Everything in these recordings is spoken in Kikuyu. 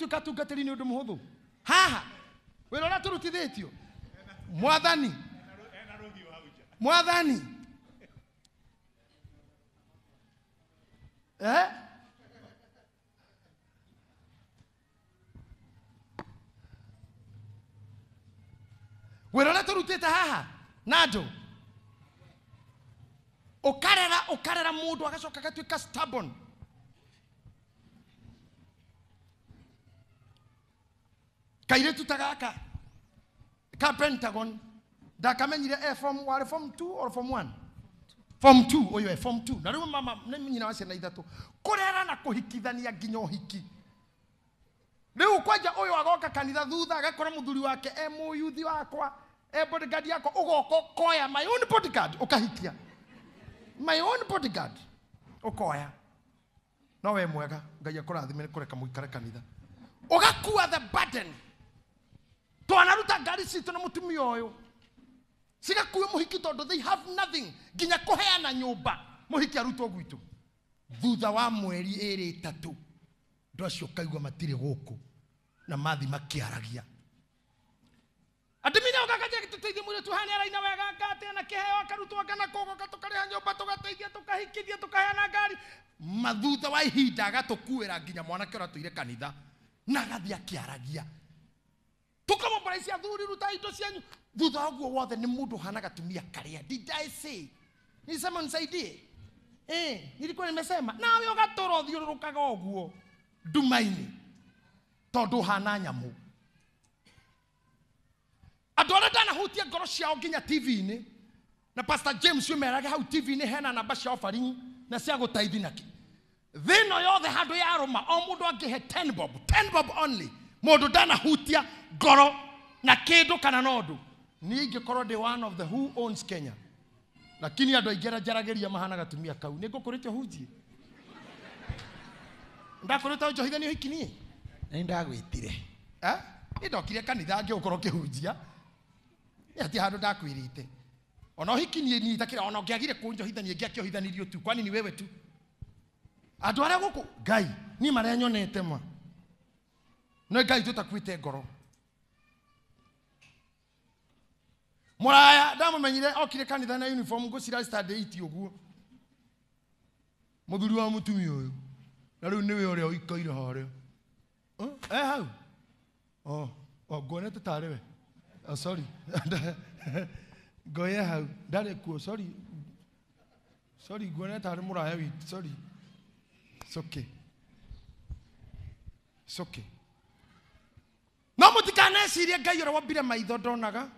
Gũtuĩka atungatĩri nĩ ũndũ mũhũthũ. Haha wĩra ũrĩa tũrutithĩtio. Mwathani. Mwathani. Eh? Wĩra ũrĩa tũrutĩte haha na andũ ũkarera mũndũ agacoka agatuĩka stubborn. Kairĩtu ta gaka ka Pentagon ndakamenyire e form warĩ form 2 or form 1? Form 2 ũyũ e form 2 na rĩu mama nĩ nyina wa ciana ithatũ kũrera na kũhikithania nginya ũhiki. Rĩu kwanja ũyũ agoka kanitha thutha agakora mũthuri wake e mũyuthi wakwa e bodyguard yakwa ũgoka ũkoya my own bodyguard ũkahikia my own bodyguard ũkoya. No we mwega Ngai akũrathime nĩ kũreka mũikare kanitha ũgakua the burden. Twanaruta ngari citũ na mũtumia ũyũ cigakua mũhiki tondũ they have nothing nginya kũheana nyũmba mũhiki arutwo gwitũ. Thutha wa mweri ĩrĩ ĩtatũ andũ acio ũkaigua matirĩ gũkũ na mathi makĩaragia. Andũ ũgakaja tũteithie mũirĩtu haha nĩ araina wega akatea na kĩheo akarutwo kana kũgoka tũkarĩha nyũmba tũgateithia tũkahikithia tũkaheana ngari. Mathutha wa ihinda agatũkuĩra nginya mwanake ũrĩa atũire kanitha na agathiĩ akĩaragia. Tũkamũmbara athuri ruta indo cianyu. Thutha wa ũguo wothe nĩ mũndũ ũhana gatumia karĩa. Did I say? Nilisema nisaidie? Nilikuwa nimesema. Nawe ũgatũra ũthiũrũrũkaga ũguo nduma-inĩ tondũ ũhana nyamũ. Andũ arĩa ndanahutia ngoro ciao nginya TV-inĩ na Pastor James wĩmerage hau TV-inĩ hena namba cia offering na cia gũtaithi naki. Thĩno yothe handũ yarũma o mũndũ angĩhe 10 bob, 10 bob only. Mũndũ ndanahutia ngoro na kĩndũ kana na ũndũ. Niĩ ingĩkorwo ndĩ one of the who owns Kenya. Lakini andũ aingĩ arĩa njaragĩria mahana gatumia kau. Nĩ ngũkũrĩte ũhunjie. Ndakũrĩte ũnjohithanie ũhiki niĩ? Nĩ ndagwĩtire. Eh? Nĩ ndokire kanitha ngĩgũkorwo ngĩhunjia. Nĩ atĩ handũ ndakwĩrĩte. Ona ũhiki niĩ niĩ itakĩra ona ũngĩagire kũnjohithania ngĩakĩohithanirio tu. Kwani ni wewe tu? Andũ arĩa gũkũ Ngai niĩ marĩa nyonete ma. No Ngai tũtakuĩte ngoro. Mũraya ndamũmenyire okire kanitha na uniform ngũcira stand 8 ũguo. Mũthuri wa mũtumia ũyũ. Na rĩu nĩwe ũrĩa ũikaire harĩa. Eh hau. Oh, nguonete tarĩ we. Oh, sorry. Ngoye hau. Ndarĩ kuo, sorry. Sorry, nguonete tarĩ mũraya witũ, sorry. It's okay. It's okay. No mũtikanecirie Ngai ũrĩa wombire maitho ndonaga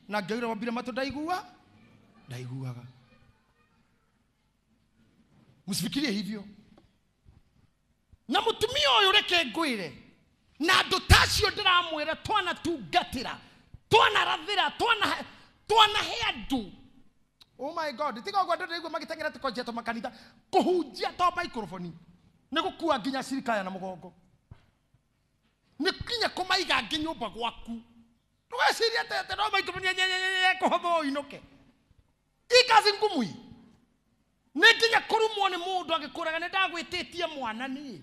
na Ngai ũrĩa wombire matũ ndaiguaga. Msifikirie hivyo. Na mũtumia ũyũ reke ngwĩre na andũ ta acio ndĩramwĩra twanatungatĩra twanarathĩra twanahe andũ. Oh my God, tiga ũguo andũ ndĩraigua magĩteng'era tũkonjia tũ makanitha kũhunjia to microphone nĩ gũkua nginya cirikaya na mũgongo. Nĩ nginya kũmaiga ngĩ nyũmba gwaku. Ndũgecirie atĩ no microphone nyenyenyenye kũhotha ũinũke. Hii kazi ngumu hii. Nĩ nginya kũrumwo nĩ mũndũ agĩkũraga nĩ ndagwĩtĩtie mwana niĩ.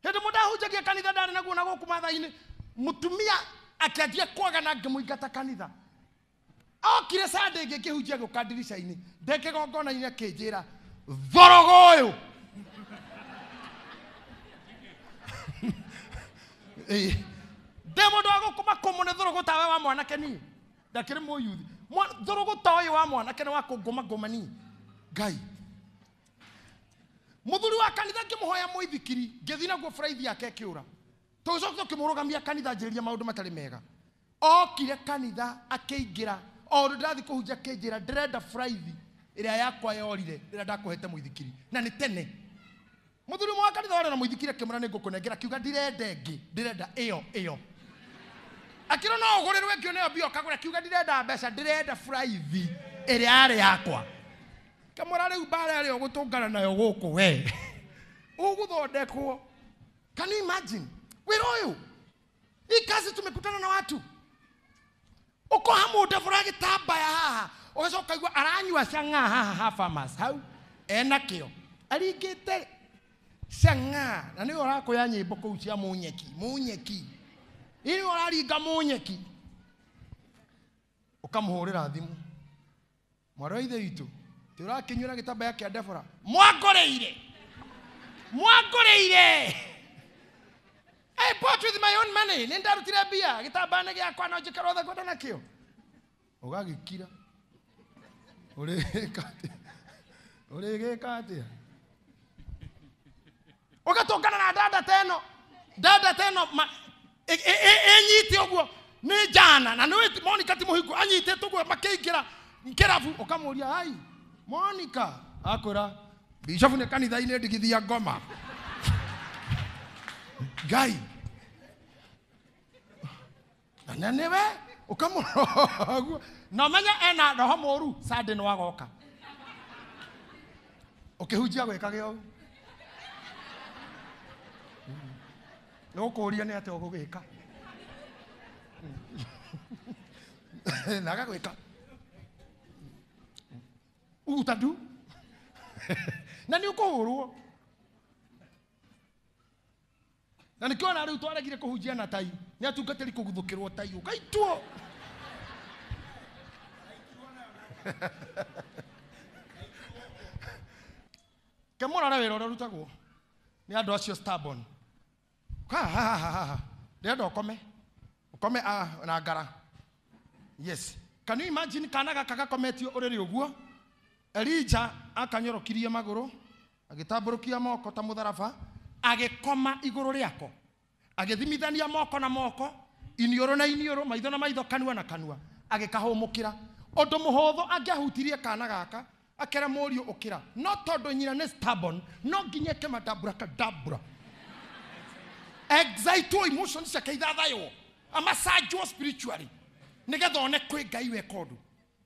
Hĩndĩ mũndũ ahunjagia kanitha ndarĩ naguo na gũkũ matha-inĩ mũtumia akĩanjia kwaga na ngĩmũingata kanitha. Okire Sunday ĩngĩ ngĩhunjia gũka ndirica-inĩ ndĩ kĩgongona-inĩ akĩnjĩra thorogo ũyũ. Ndĩ mũndũ wa gũkũ makũmũ nĩ thorogo tawe wa mwanake niĩ. Ndakĩrĩ mũyuthi. Thorogo ta ũyũ wa mwanake nĩ wa kũngũma ngũma niĩ. Ngai. Mũthuri wa kanitha ngĩmũhoya mũithikiri ngĩthiĩ naguo buraithi yake ĩkĩũra. Tũgĩcoka tũkĩmũrũgamia kanitha njĩrĩria maũndũ matarĩ mega. Okire kanitha akĩingĩra o ũndũ ndĩrathiĩ kũhunjia akĩnjĩra ndĩrenda buraithi ĩrĩa yakwa yorire rĩrĩa ndakũhete mũithikiri na nĩ tene. Mũthuri ũmwe wa kanitha warĩ na mũithikiri akĩmwĩra nĩ ngũkũnengera akiuga ndirenda ĩngĩ ndĩrenda ĩyo ĩyo. Akĩrwo no ũgũrĩrwo ĩngĩ nĩyo mbia ũkagũra akiuga ndirenda mbeca ndĩrenda buraithi ĩrĩa yarĩ yakwa. Kamũra rĩu mbara ĩrĩa ũgũtũngana nayo gũkũ we. Ũgũthondekwo. Can you imagine? Wĩra ũyũ. Hii kazi tumekutana na watu. Ũkoha mũndũ ebũra gĩtambaya haha ũgacoka ũkaigua aranyua cang'aa haha ha farmers hau ena kĩo aringĩte Cang'a na nĩ ũrakoya nyĩmbo kũu cia mũnyeki mũnyeki ini ũraringa mũnyeki ũkamũhũrĩra thimũ mwarĩ wa ithe witũ ti ũrakĩnyuĩra gĩtambaya kĩa Debora mwangũrĩire mwangũrĩire. I bought with my own money. Nĩ ndarutire mbia gĩtambaya-inĩ gĩakwa no njĩke rothe ngwenda nakĩo. Ũgagĩkira ũrĩgĩka atĩa ũrĩgĩka atĩa ũgatũngana na dada teno dada teno ĩnyite ũguo nĩ njana na nĩ Monica ti mũhiku anyitĩte ũguo makĩingĩra kĩrabu ũkamũria ai Monica akwĩra bishofu nĩ kanitha-inĩ ndigithia ngoma Ngai na nĩwe ũkamũrora na ũmenye ena roho mũru Sunday nĩ wagoka ũkĩhunjia gwĩkage ũũ nĩ gũkũũria nĩ atĩa ũgũgĩka na agagwĩka utadu na nĩ ũkũhũrwo na nĩkĩo na rĩu twaregire kũhunjia na tai nĩ atungatĩri kũguthũkĩrwo tai ũkaitwo kemũrore wĩra ũrĩa ũrutagwo nĩ andũ acio stubborn. Ha ndĩrenda ũkome ũkome na ngara. Yes, can you imagine kana gaka gakometio ũrĩrĩ ũguo Elijah akanyorokirie magũrũ agĩtambũrũkia moko ta mũtharaba agĩkoma igũrũ rĩako agĩthimithania moko na moko iniũrũ na iniũrũ maitho na maitho kanua na kanua agĩkahũmũkĩra ũndũ mũhũthũ angĩahutirie kana gaka akera mũriũ ũkĩra no tondũ nyina nĩ stubborn no nginya eke madabura kadabura excitwo emotions ciake ithathaywo amasajwo spiritually nĩgetha one kwĩ Ngai weka ũndũ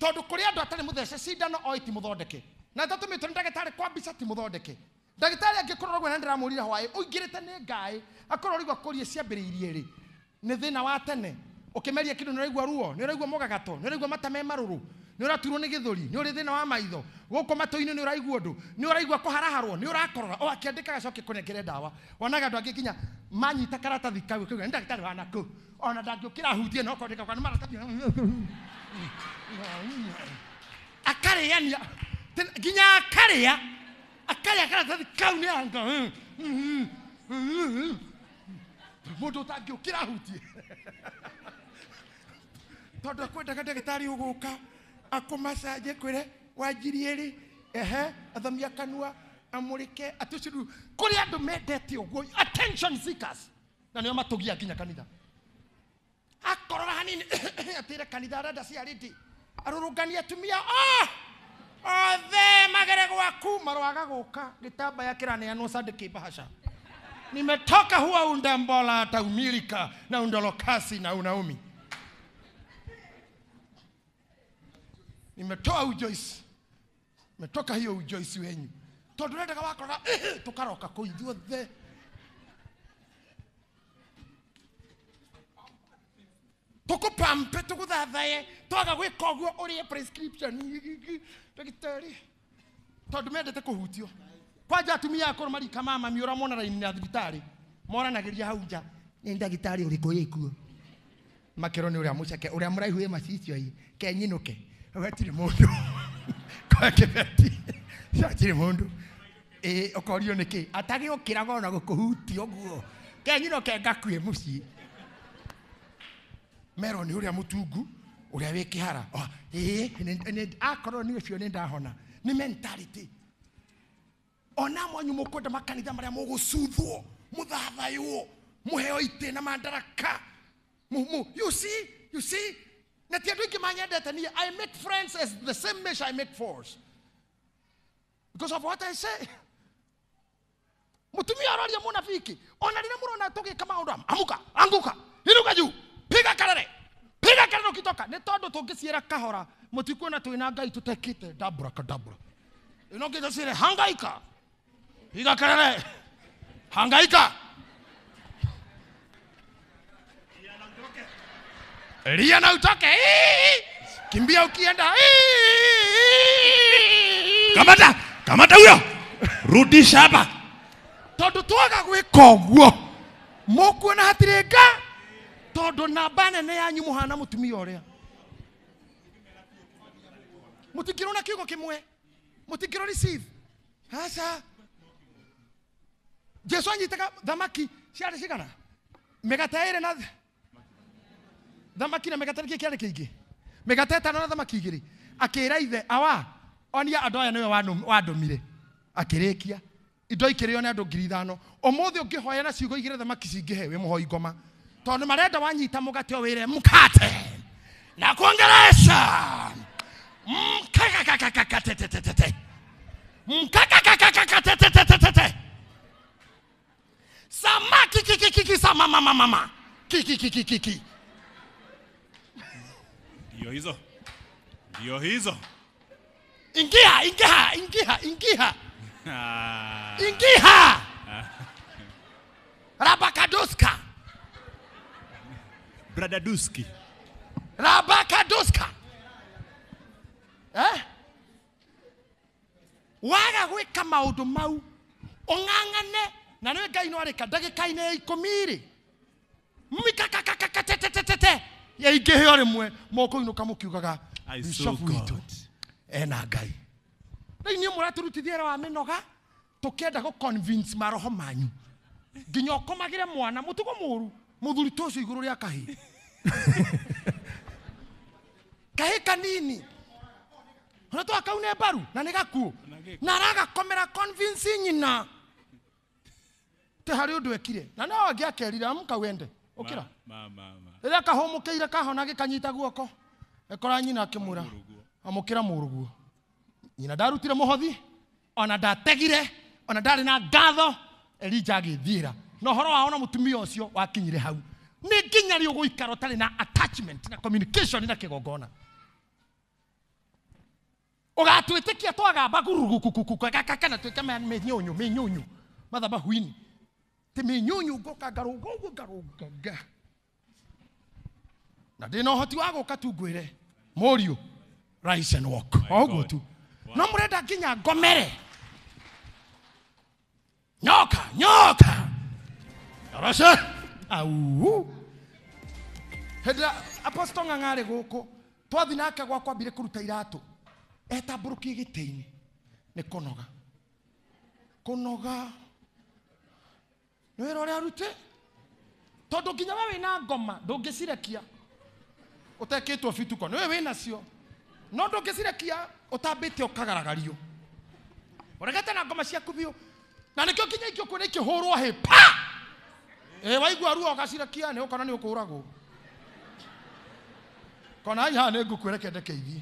tondũ kũrĩ andũ atarĩ mũthece cindano oi ti mũthondeke na tatũmĩtwo nĩ ndagĩtarĩ kwa mbica ti mũthondeke ndagĩtarĩ angĩkorwo ũguo na ndĩramũrire hwaĩ ũingĩrĩte nĩ ngaĩ akorwo ũraigua kũria ciambĩrĩirie rĩ nĩ thĩna wa tene ũkĩmeria kĩndũ nĩ ũraigua ruo nĩ ũraigua mũgagato nĩ ũraigua mata me marũrũ nĩ ũraturwo nĩ gĩthũri nĩ ũrĩ thĩna wa maitho gũkũ matũ-inĩ nĩ ũraigua ũndũ nĩ ũraigua kũharaharwo nĩ ũrakorora o akĩandĩka gacoke kũnengere ndawa wonaga andũ angĩ nginya manyita karatathi kau nĩ ndagĩtarĩ wa nakũ ona ndangĩũkĩra ahutie no kwandĩka kwa nĩ maratathi akarĩania nginya akarĩa akarĩa karatathi kau nĩ anga mũndũ ũtangĩũkĩra ahutie tondũ akwendaga ndagĩtarĩ ũgũka akũmacaje kwĩre wanjirie rĩ ehe athamia kanua amũrĩke atĩ ũcio rĩu kũrĩ andũ mendete ũguo attention seekers na nĩo matũgia nginya kanitha akorora hanini atĩre kanitha arenda ciarĩndĩ arũrũnganie atumia othe magere gwaku marwaga gũka gĩtambaya kĩraneanwo Sunday kĩmbahasha nimetoka huwa undambola taumilika na undolokasi na unaumi nimetoa ujoisi nimetoka hiyo ujoisi wenyu tondũ rendaga wakora tũkaroka kũu ithuothe tũkũpampe tũgũthathaye twaga gwĩka ũguo ũrĩe prescription ndagĩtarĩ tondũ mendete kũhutio kwanja atumia akũrũ marika ma mami ũrĩa mona raini ya thibitarĩ moranagĩria hau nja nĩ ndagĩtarĩ ũrĩkũ wĩkuo makĩrwo nĩ ũrĩa mũceke ũrĩa mũraihu wĩ macicio ĩ kenyinũke hatirĩ mũndũ kwa kĩbeti hatirĩ mũndũ ĩ ũkorio nĩkĩ atagĩũkĩraga ona gũkũhutia ũguo kenyinũke ngakue mũciĩ merwo nĩ ũrĩa mũtungu ũrĩa wĩ kĩhara ĩ akorwo nĩ ũcio nĩ ndahona nĩ mentality ona mwanyu mũkwenda makanitha marĩa mũgũcuthwo mũthathaywo mũheo itĩ na mandaraka you see you see na ti andũ aingĩ manyendete niĩ I make friends as the same measure I make foes because of what I say mũtumia aroria mũnabiki ona rĩrĩa mũrona tũgĩka maũndũ amuka anguka inuka juu piga kelele ukitoka nĩ tondũ tũngĩciĩra kahora mũtikuona twĩna Ngai tũtekĩte dabura kadabura ĩno ngĩtacire hangaika piga kelele hangaika lia na utoke kimbia ukienda kamata kamata huyo rudisha hapa Tondu twaga gwika uguo mukuona hatire nga tondu namba nene yanyu muhana mutumia uria mutingirona kiugo kimwe mutingiro receive aca. Jesu anyitaga thamaki ciarĩ cigana mĩgate ĩrĩ na thamaki na mĩgate nĩkĩ kĩarĩ kĩingĩ mĩgate ĩtano na thamaki igĩrĩ akĩra ithe awa onia andũ aya nĩwe wandũmire akĩrĩkia indo ikĩrĩo nĩ andũ 5,000 ũmũthĩ ũngĩhoya na ciugo igĩrĩ thamaki cingĩhe wĩ mũhoi ngoma tondũ marenda wanyita mũgate o wĩre mkate na kuongeresha mkakakakakatetetete mkakakakakatetetete samaki kikikiki sama mama mama kikikikiki. Ndio hizo. Ndio hizo. Ingia, ingia, ingia, ingia. Ingia. Rabakadoska. Bradaduski. Rabakadoska. Eh? Waga gwika maundu mau ung'ang'ane na nä Ngai no arä ndagä-inä ya ikå rä mikakakakatetetete yaingä o rä mwe mokå ka må kiugaga bishofu witå ena Ngai. Rä u niä må ratå rutithia wä ra wa mä noga tå kä enda gå convince maroho manyu nginya å komagä re mwana må tugo må ru må thuri tå cio igå rå rä a kahä kahä kanini ona twakaune mbaru na nä gakuo na aragakomera convince nyina te harä å ndå ekire na no angä akerire amka wende ukira mama rĩrĩa kahũmũkĩire kahona gĩkanyita guoko ekora nyina akĩmwĩra amũkĩra mũrũguo. Nyina ndarutire mũhothi ona ndategire ona ndarĩ na ngatho. Elija agĩthiĩra na ũhoro wao na mũtumia ũcio wakinyire hau. Nĩ nginya rĩ ũgũikara ũtarĩ na attachment na communication na kĩgongona ũgatwĩtĩkia twagamba gurugukukuku kana twĩke mĩnyũnyũ mĩnyũnyũ mathabahu-inĩ ti mĩnyũnyũ ngoka ngarũnga ũguo ngarũnga nga na ndĩna ũhoti wa gũka tu ngwĩre mũriũ rise and walk o ũguo tu. No mũrenda nginya ngomere nyoka nyoka arasha au hĩndĩ ĩrĩa Apostle Ng'ang'a arĩ gũkũ twathi nake gwakwa ambire kũruta iratũ etambũrũkie gĩtĩ-inĩ nĩ kũnoga kũnoga nĩ wĩra ũrĩa arute tondũ nginya we wĩna ngoma ndũngĩcirekia ũtekĩtwo bituko nĩwe wĩnacio no ndũngĩcirekia ũtambĩte ũkagaragario ũregete na ngoma ciaku biũ na nĩkĩo nginya ingĩ ũkuona ikĩhũrwo hĩ pa ĩ waigua ruo ũgacirekia nĩ ũkona nĩ ũkũragwo kona ai haha nĩ ngũkwĩreke ndeke ithiĩ.